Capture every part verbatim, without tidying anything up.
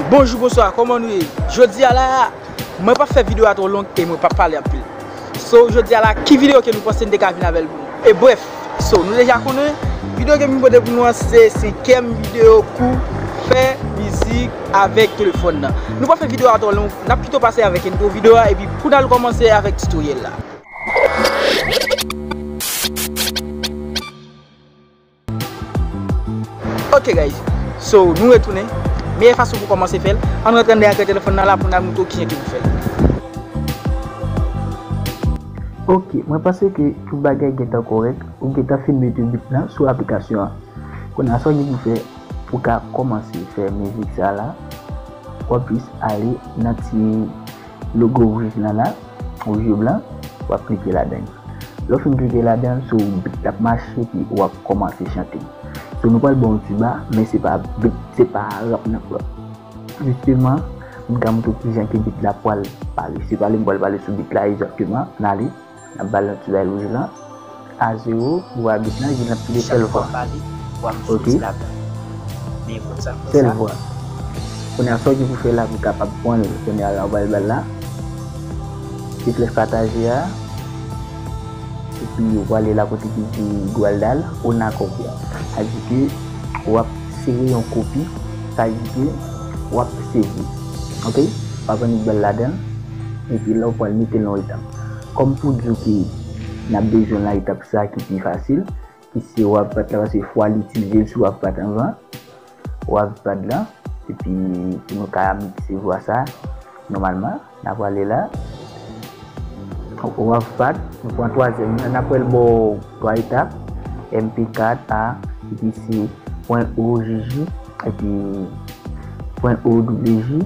Bonjou, bonswa, kòman nou ye? Jodi a la, mwen p ap fè videyo a twò long e mwen p ap pale anpil. So, jodi a la, ki videyo ke nou panse n te ka vin avè l pou nou? E brèf, so, nou deja konnen, videyo ke m pote pou nou an, se senkyèm videyo kou fè mizik avèk telefòn nan. Nou p ap fè videyo a twò long, n ap pito pase avèk entwo videyo a, epi pou n al kòmanse avèk tutorial la. Ok guys, so nou retounen. Meyè fason pou kòmanse fè l, ann rantre anndan ekran telefòn nan la pou n al montre w kijan ke pou fè l. Ok, mwen panse ke tout bagay gentan kòrèk. Ou gentan fin mete beat lan sou aplikasyon an. Kounye a sa w gen pou fè pou w ka kòmanse fè mizik sa la, w ap jis ale nan ti logo wouj lan la, wouj e blan, w ap klike ladan l. Lè w fin klike ladan l, so beat la ap mache epi w ap kòmanse chante. So nou pral ba w yon ti ba, men se pa beat, se pa rap n ap ba w. Jisteman, m ka montre w kijan ke beat la pral pale. Se pale m pral pale sou beat la egzakteman. N ale, n ap ba l yon ti bay wouj lan. A zewo, pou w a beat lan, epi n ap kite sèl vwa. Ok. Sèl vwa. Kounye a, sa w gen pou fè la pou w kapab pran l, kounye a la, w pral ba l la. Ti flèch pataje a. Epi w prale la kote ki di Gwaldal, on a kopi. Sa di ke w ap sere yon kopi, sa di ke w ap sere. Ok? W ap annik ba l ladan l. Epi la, w pral mete l nan etap. Kòm pou di w ke n ap bezwen nan etap sa ki pi fasil, ki se wavpad la, paske fwa l itilize l sou wavpad anvan. Wavpad la, epi pou nou ka mikse vwa sa, nòmalman, n ap prale la. Wavpad, nou pran twazyèm nan, n ap wè l ba w twa etap, M P kat a, epi se pwen O J J, epi pwen O W J,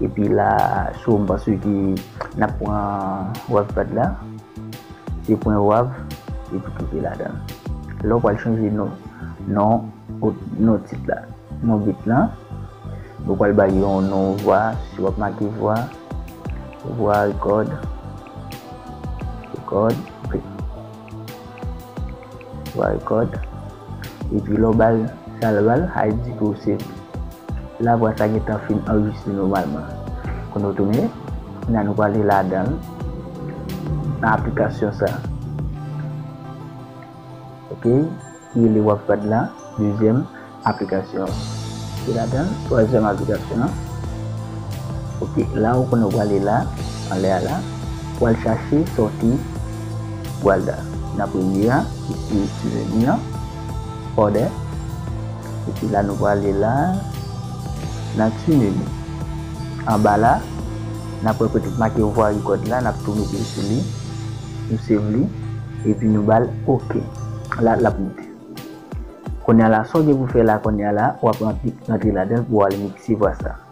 epi la, so, m panse ke n ap pran wavpad la. Se pwen wav, epi klike ladan l. La w pral chanje non, non, non tit la, non beat lan. Nou pral ba l yon non vwa, si w ap make vwa, vwa rekòd, rekòd, ok. Vwa rekòd. Epi lè w ba l sa l ba l, sa vle di ke w save. La vwa sa gentan fin anrejistre nòmalman. Kounye a w tounen, kounye a nou prale ladan l, nan aplikasyon sa. Ok, ki rele wavpad la, dezyèm aplikasyon. Se ladan l, twazyèm aplikasyon an. Ok, la ou konnen w prale la, anlè a la, w al chache sòti Gwaldal. Nan premye a, ki se ti meni an, order. Epi la nou prale la, nan ti meni. Anba la, n ap wè kote k make vwa rekòd la, n ap tou mete l sou li, nou save li, epi nou ba l ok. La, l ap moute. Kounye a la, sa w gen pou fè la, kounye a la, w ap rantre, rantre ladan l pou w al mikse vwa sa.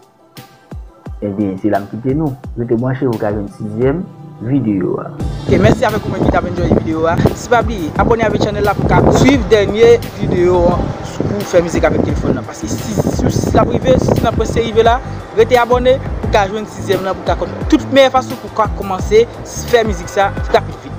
Ebyen, se la m kite nou. Rete branche pou w ka jwenn sizyèm videyo a. Ok, mèsi avèk ou menm ki t ap enjoy videyo a. Si pa bliye, abòne avèk chanèl la pou w ka swiv dènye videyo an pou fè mizik avèk telefòn nan. Paske si, si, si l ap rive, si n ap prèske rive la, rete abòne pou w ka jwenn sizyèm lan, pou w ka konn tout meyè fason pou w ka kòmanse fè mizik sa rapid vit.